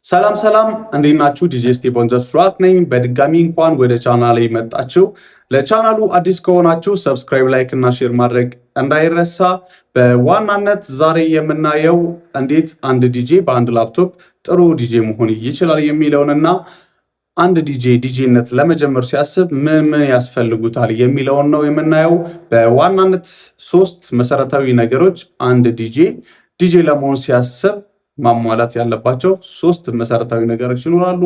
ሰላም ሰላም፣ እንዴት ናችሁ? ዲጄ ስቲቭ on the track ነኝ። በድጋሚ እንኳን ወደ ቻናሌ መጣችሁ። ለቻናሉ አዲስ ከሆናችሁ subscribe፣ like እና share ማድረግ እንዳይረሳ። በዋናነት ዛሬ የምናየው እንዴት አንድ ዲጄ በአንድ ላፕቶፕ ጥሩ ዲጄ መሆን ይችላል የሚለውንና አንድ ዲጄ ዲጄነት ለመጀመር ሲያስብ ምን ምን ያስፈልጉታል የሚለውን ነው የምናየው። በዋናነት ሶስት መሰረታዊ ነገሮች አንድ ዲጄ ዲጄ ለመሆን ሲያስብ ማሟላት ያለባቸው ሶስት መሰረታዊ ነገሮች ይኖራሉ።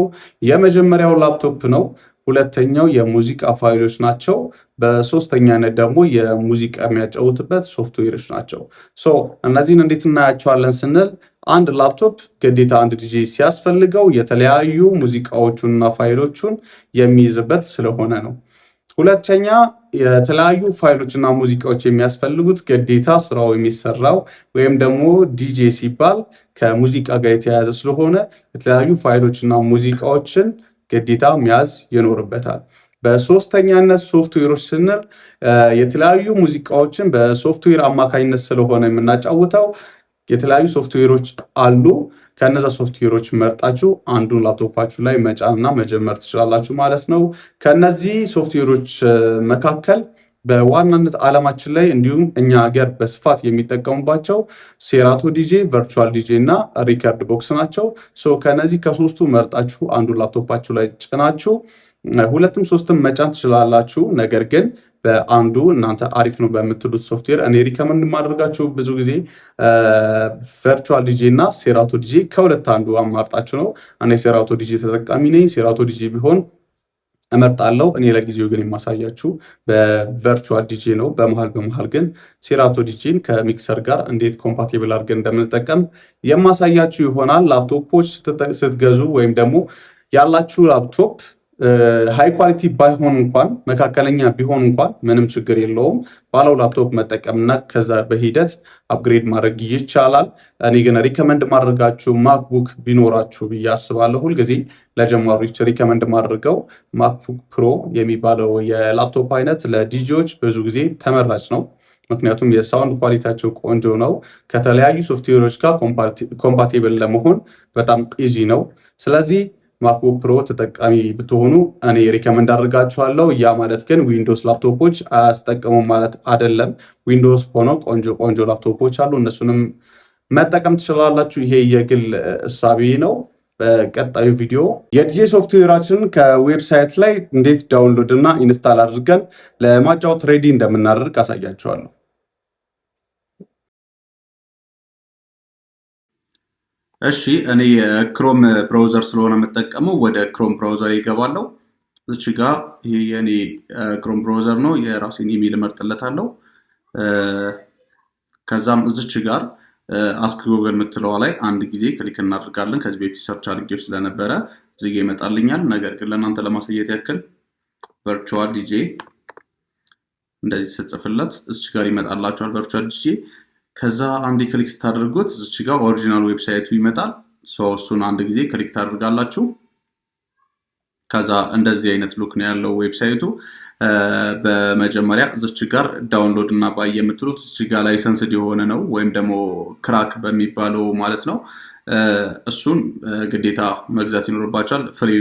የመጀመሪያው ላፕቶፕ ነው። ሁለተኛው የሙዚቃ ፋይሎች ናቸው። በሶስተኛነት ደግሞ የሙዚቃ የሚያጫውትበት ሶፍትዌሮች ናቸው። So እነዚህን እንዴት እናያቸዋለን ስንል አንድ ላፕቶፕ ግዴታ አንድ ዲጄ ሲያስፈልገው የተለያዩ ሙዚቃዎቹንና ፋይሎቹን የሚይዝበት ስለሆነ ነው። ሁለተኛ የተለያዩ ፋይሎችና ሙዚቃዎች የሚያስፈልጉት ግዴታ ስራው የሚሰራው ወይም ደግሞ ዲጄ ሲባል ከሙዚቃ ጋር የተያያዘ ስለሆነ የተለያዩ ፋይሎችና ሙዚቃዎችን ግዴታ መያዝ ይኖርበታል። በሶስተኛነት ሶፍትዌሮች ስንል የተለያዩ ሙዚቃዎችን በሶፍትዌር አማካኝነት ስለሆነ የምናጫውተው የተለያዩ ሶፍትዌሮች አሉ። ከነዛ ሶፍትዌሮች መርጣችሁ አንዱን ላፕቶፓችሁ ላይ መጫንና መጀመር ትችላላችሁ ማለት ነው። ከነዚህ ሶፍትዌሮች መካከል በዋናነት ዓለማችን ላይ እንዲሁም እኛ ሀገር በስፋት የሚጠቀሙባቸው Serato DJ፣ Virtual DJ እና rekordbox ናቸው። So ከነዚህ ከሶስቱ መርጣችሁ አንዱን ላፕቶፓችሁ ላይ ጭናችሁ ሁለትም ሶስትም መጫን ትችላላችሁ። ነገር ግን በአንዱ እናንተ አሪፍ ነው በምትሉት ሶፍትዌር እኔ recommend የማደርጋችሁ ብዙ ጊዜ Virtual DJ እና Serato DJ ከሁለት አንዱ አማርጣችሁ ነው። እኔ Serato DJ ተጠቃሚ ነኝ። Serato DJ ቢሆን እመርጣለሁ። እኔ ለጊዜው ግን የማሳያችሁ በ Virtual DJ ነው። በመሀል በመሀል ግን Serato DJ ን ከ mixer ጋር እንዴት compatible አድርገን እንደምንጠቀም የማሳያችሁ ይሆናል። ላፕቶፖች ስትገዙ ወይም ደግሞ ያላችሁ ላፕቶፕ high quality ባይሆን እንኳን፣ መካከለኛ ቢሆን እንኳን ምንም ችግር የለውም። ባለው ላፕቶፕ መጠቀምና ከዛ በሂደት upgrade ማድረግ ይቻላል። እኔ ግን recommend ማደርጋችሁ MacBook ቢኖራችሁ ብዬ አስባለሁ። ሁልጊዜ ለጀማሪዎች recommend ማደርገው MacBook Pro የሚባለው የላፕቶፕ አይነት ለዲጂዎች ብዙ ጊዜ ተመራጭ ነው። ምክንያቱም የ sound quality ያቸው ቆንጆ ነው። ከተለያዩ ሶፍትዌሮች ጋር compatible ለመሆን በጣም easy ነው። ስለዚህ MacBook Pro ተጠቃሚ ብትሆኑ እኔ recommend አደርጋችኋለሁ። ያ ማለት ግን Windows ላፕቶፖች አያስጠቅሙም ማለት አይደለም። Windows ሆኖ ቆንጆ ቆንጆ ላፕቶፖች አሉ። እነሱንም መጠቀም ትችላላችሁ። ይሄ የግል እሳቤ ነው። በቀጣዩ ቪዲዮ የ DJ ሶፍትዌራችንን ከ website ላይ እንዴት download እና install አድርገን ለማጫወት ready እንደምናደርግ አሳያችኋለሁ። እሺ፣ እኔ የ Chrome browser ስለሆነ የምጠቀመው ወደ Chrome browser ይገባለሁ። እዚች ጋ ይሄ የኔ Chrome browser ነው። የራሴን ኢሜል እመርጥለታለሁ። ከዛም እዚች ጋር ask Google የምትለዋ ላይ አንድ ጊዜ click እናደርጋለን። ከዚህ በፊት search አድርጌው ስለነበረ እዚህ ጋ ይመጣልኛል። ነገር ግን ለእናንተ ለማሳየት ያክል Virtual DJ እንደዚህ ስጽፍለት እዚች ጋር ይመጣላችኋል Virtual DJ። ከዛ አንድ click ስታደርጉት እዚች ጋር original website ኡ ይመጣል። እሱን አንድ ጊዜ click ታደርጋላችሁ። ከዛ እንደዚህ አይነት look ነው ያለው website ኡ። በመጀመሪያ እዚች ጋር download እና buy የምትሉት እዚች ጋር licensed የሆነ ነው ወይም ደግሞ crack በሚባለው ማለት ነው። እሱን ግዴታ መግዛት ይኖርባችኋል። Free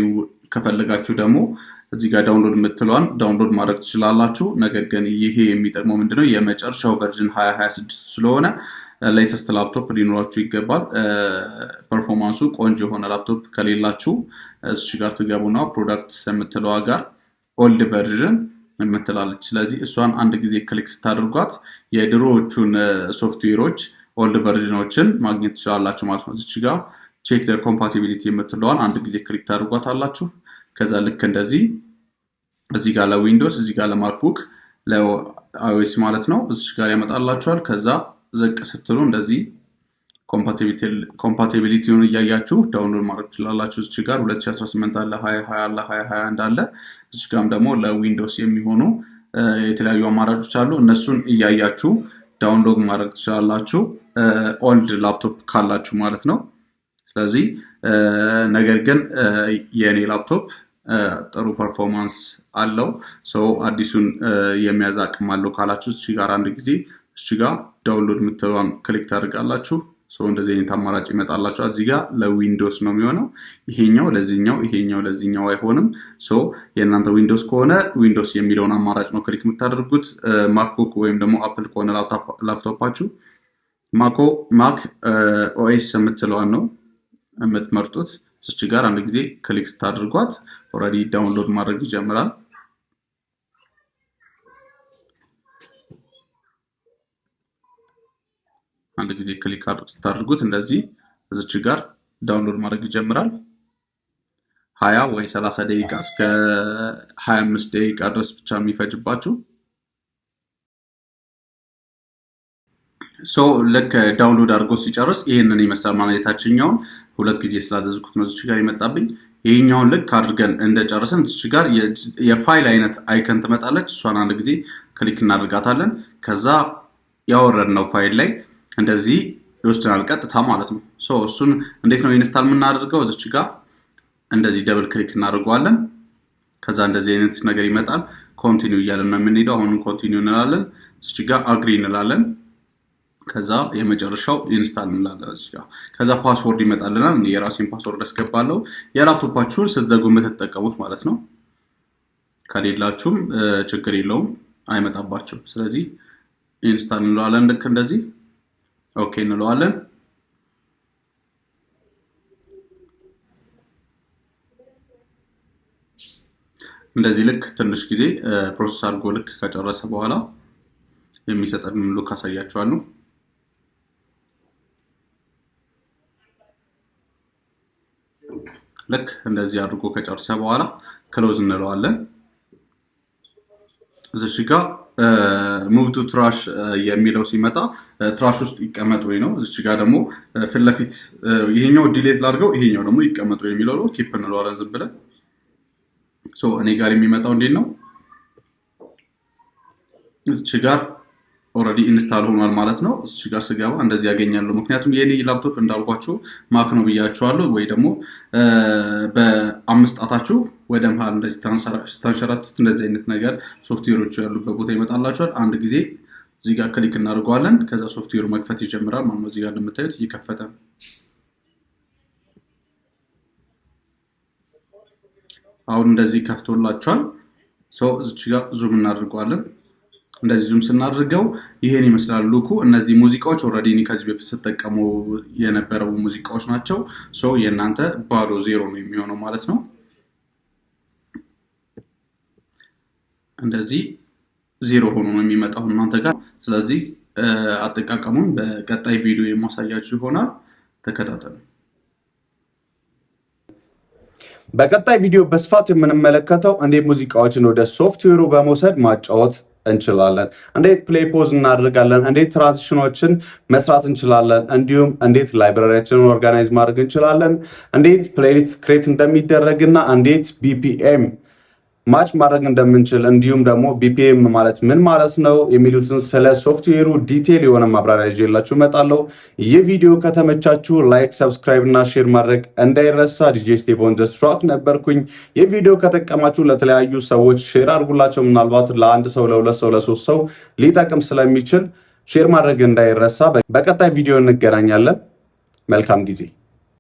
ከፈለጋችሁ ደግሞ እዚህ ጋር download የምትለዋን download ማድረግ ትችላላችሁ። ነገር ግን ይሄ የሚጠቅመው ምንድነው የመጨረሻው version 2026 ስለሆነ latest ላፕቶፕ ሊኖራችሁ ይገባል። Performance ኡ ቆንጆ የሆነ ላፕቶፕ ከሌላችሁ እዚች ጋር ትገቡና product የምትለዋ ጋር old version የምትላለች። ስለዚህ እሷን አንድ ጊዜ click ስታደርጓት የድሮዎቹን ሶፍትዌሮች old version ኦችን ማግኘት ትችላላችሁ ማለት ነው። እዚች ጋር check the compatibility የምትለዋን አንድ ጊዜ click ታደርጓታላችሁ። ከዛ ልክ እንደዚህ እዚህ ጋር ለ Windows፣ እዚህ ጋር ለ MacBook፣ ለ iOS ማለት ነው እዚች ጋር ያመጣላችኋል። ከዛ ዝቅ ስትሉ እንደዚህ compatibility ውን እያያችሁ download ማድረግ ትችላላችሁ። እዚች ጋር 2018 አለ፣ 2020 አለ፣ 2021 አለ። እዚች ጋርም ደግሞ ለ Windows የሚሆኑ የተለያዩ አማራጮች አሉ። እነሱን እያያችሁ download ማድረግ ትችላላችሁ፣ old ላፕቶፕ ካላችሁ ማለት ነው። ስለዚህ ነገር ግን የእኔ ላፕቶፕ ጥሩ performance አለው፣ so አዲሱን የሚያዝ አቅም አለው ካላችሁ እዚህ ጋር አንድ ጊዜ እዚህ ጋር download የምትለዋን click ታደርጋላችሁ። እንደዚህ አይነት አማራጭ ይመጣላችኋል። እዚህ ጋር ለ Windows ነው የሚሆነው። ይሄኛው ለዚህኛው፣ ይሄኛው ለዚህኛው አይሆንም። So የእናንተ Windows ከሆነ Windows የሚለውን አማራጭ ነው click የምታደርጉት። MacBook ወይም ደግሞ Apple ከሆነ ላፕቶፓችሁ Mac OS የምትለዋን ነው የምትመርጡት። እዚች ጋር አንድ ጊዜ click ስታደርጓት already download ማድረግ ይጀምራል። አንድ ጊዜ click ስታደርጉት እንደዚህ እዚች ጋር download ማድረግ ይጀምራል። 20 ወይ 30 ደቂቃ እስከ 25 ደቂቃ ድረስ ብቻ የሚፈጅባችሁ። So ልክ download አድርጎ ሲጨርስ ይህንን ይመስላል ማለት የታችኛውን ሁለት ጊዜ ስላዘዝኩት ነው እዚች ጋር ይመጣብኝ። ይሄኛውን ልክ አድርገን እንደጨረስን እዚች ጋር የፋይል አይነት icon ትመጣለች። እሷን አንድ ጊዜ click እናደርጋታለን። ከዛ ያወረድነው ፋይል ላይ እንደዚህ ይወስደናል ቀጥታ ማለት ነው። So እሱን እንዴት ነው install የምናደርገው? እዚች ጋር እንደዚህ double click እናደርገዋለን። ከዛ እንደዚህ አይነት ነገር ይመጣል። Continue እያለን ነው የምንሄደው። አሁንም continue እንላለን። እዚች ጋር agree እንላለን። ከዛ የመጨረሻው install እንላለን እዚህ ጋር። ከዛ password ይመጣልናል። እኔ የራሴን password አስገባለሁ። የላፕቶፓችሁን ስትዘጉ የምትጠቀሙት ማለት ነው። ከሌላችሁም ችግር የለውም፣ አይመጣባችሁም። ስለዚህ install እንለዋለን። ልክ እንደዚህ okay እንለዋለን። እንደዚህ ልክ ትንሽ ጊዜ process አድርጎ ልክ ከጨረሰ በኋላ የሚሰጠንን look አሳያችኋለሁ። ልክ እንደዚህ አድርጎ ከጨረሰ በኋላ close እንለዋለን። እዚህ ጋር move to trash የሚለው ሲመጣ trash ውስጥ ይቀመጥ ወይ ነው። እዚህ ጋር ደግሞ ፊት ለፊት ይሄኛው delete ላድርገው፣ ይሄኛው ደግሞ ይቀመጥ ወይ የሚለው ነው። Keep እንለዋለን ዝም ብለን። So እኔ ጋር የሚመጣው እንዴት ነው? እዚህ ጋር already install ሆኗል ማለት ነው። እዚህ ጋር ስገባ እንደዚህ ያገኛለሁ። ምክንያቱም የኔ ላፕቶፕ እንዳልኳችሁ Mac ነው ብያችኋለሁ። ወይ ደግሞ በአምስት ጣታችሁ ወደ መሃል እንደዚህ ታንሸራቱት እንደዚህ አይነት ነገር ሶፍትዌሮቹ ያሉበት ቦታ ይመጣላችኋል። አንድ ጊዜ እዚህ ጋር click እናደርገዋለን። ከዛ ሶፍትዌሩ መክፈት ይጀምራል ማለት ነው። እዚህ ጋር እንደምታዩት እየከፈተ ነው። አሁን እንደዚህ ከፍቶላችኋል። እዚህ ጋር zoom እናደርገዋለን። እንደዚህ zoom ስናደርገው ይሄን ይመስላል look ኡ። እነዚህ ሙዚቃዎች already እኔ ከዚህ በፊት ስጠቀሙ የነበረው ሙዚቃዎች ናቸው። So የእናንተ ባዶ ዜሮ ነው የሚሆነው ማለት ነው። እንደዚህ ዜሮ ሆኖ ነው የሚመጣው እናንተ ጋር። ስለዚህ አጠቃቀሙን በቀጣይ ቪዲዮ የማሳያችሁ ይሆናል። ተከታተሉ። በቀጣይ ቪዲዮ በስፋት የምንመለከተው እንዴት ሙዚቃዎችን ወደ ሶፍትዌሩ በመውሰድ ማጫወት እንችላለን፣ እንዴት play pause እናደርጋለን፣ እንዴት transition ኦችን መስራት እንችላለን፣ እንዲሁም እንዴት library ያችንን organize ማድረግ እንችላለን፣ እንዴት playlist create እንደሚደረግና እንዴት BPM match ማድረግ እንደምንችል እንዲሁም ደግሞ BPM ማለት ምን ማለት ነው የሚሉትን ስለ ሶፍትዌሩ detail የሆነ ማብራሪያ ይዤላችሁ እመጣለሁ። ይህ ቪዲዮ ከተመቻችሁ like፣ subscribe እና share ማድረግ እንዳይረሳ። ዲጄ ስቴፎን ዘ ስትሮክ ነበርኩኝ። ይህ ቪዲዮ ከጠቀማችሁ ለተለያዩ ሰዎች share አድርጉላቸው። ምናልባት ለአንድ ሰው፣ ለሁለት ሰው፣ ለሶስት ሰው ሊጠቅም ስለሚችል share ማድረግ እንዳይረሳ። በቀጣይ ቪዲዮ እንገናኛለን። መልካም ጊዜ።